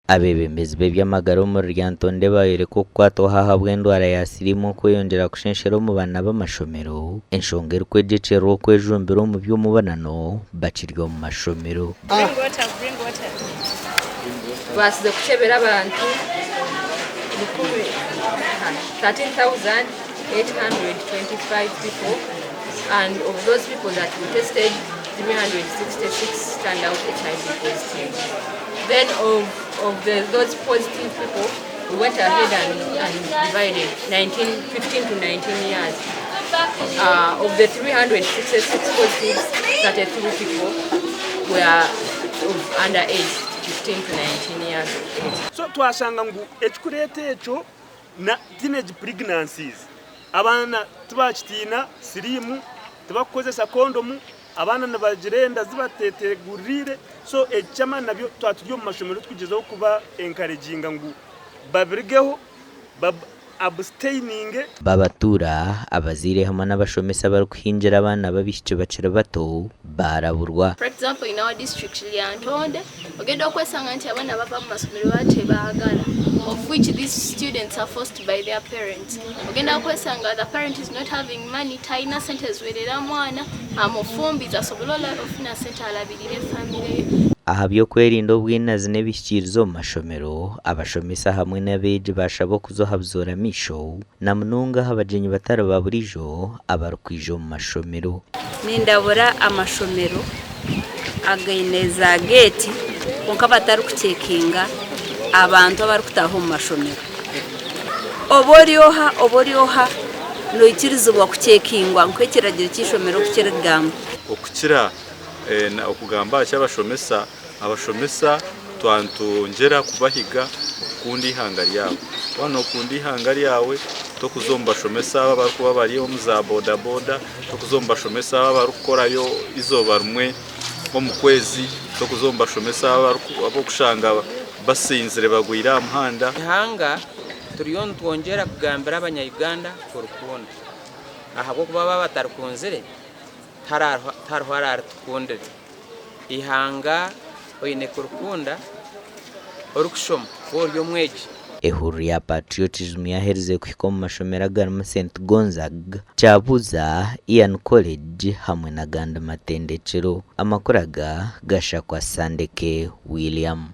Abeebembezi b'eby'amagara omuri Lyantonde baayoreka okukwatwaho ahabw'endwara ya siriimu okweyongyera kushenshera omu baana b'amashomero, enshonga erikwegyekyererwa okwejumbira omu by'omubonano bakiri omu mashomero. Tubaasize kukyebera abantu 13,825 people and of those people that we tested, 366 turned out HIV positive. Then of, of the, those positive people, we went ahead and, and divided 19, 15 to 19 years. Of the 366 positives, 33 people were of under age 15 to 19 years of age. So twashanga ngu ekikureeta ekyo na teenage pregnancies, abaana tibakitiina siriimu, tibakukozesa kondomu, abaana nibagira enda zibateteguririire, so eky'amaani nabyo twaba turi omu mashomero tukugyezaho kuba encouraginga ngu babirugeho ba abstaininge. Babatuura, abazaire hamwe n'abashomesa abarikuhingira abaana b'abaishiki bakiri bato baaraburwa. For example in our district Lyantonde ogenda okwesanga nti abaana bava mu masomero baba tebaagala of which these students are forced by their parents ogenda kwesanga the parent is not having money talina sente ziwerera mwana amufumbiza asobole ofuna sente alabirire famire ye. Aha by'okwerinda obwinazi n'ebihikiirizo omu mashomero, abashomesa hamwe n'abeegi baashaba okuza aha buzoora maisho na munonga aha bagyenyi batari ba buriijo abarikwija omu mashomero. Nindabura amashomero againe za geeti kwonka batarikucekinga abantu abarikutaaha omu mashomero. Oba ori oha oba ori oha noikirizibwa kucekingwa nk'ekiragiro ky'eishomero oku kirikugamba. Okukira okugamba aha ky'abashomesa, abashomesa twaba nitwongyera kubahiga okukunda eihanga ryabo. Waaba nookunda eihanga ryawe, tokuza omu bashomesa abo abarikuba bari omu za boda boda, tokuza omu bashomesa abo abarikukorayo eizooba rimwe omu kwezi, tokuza omu bashomesa abo abu orikushanga basinzire bagwire aha muhanda. Ihanga turiyo nitwongyera kugambira abanya Uganda kurikunda ahabw'okuba baaba batarikunzire tihariho araritukundire. Eihanga oine kurikunda orikushoma waaba ori omwegi. Ehururu ya Patriotism yaherize kuhika omu mashomero agarimu St Gonzague, Kyabuza, Ian College hamwe n'agandi matendekyero. Amakuru aga gashakwa Sandeke William.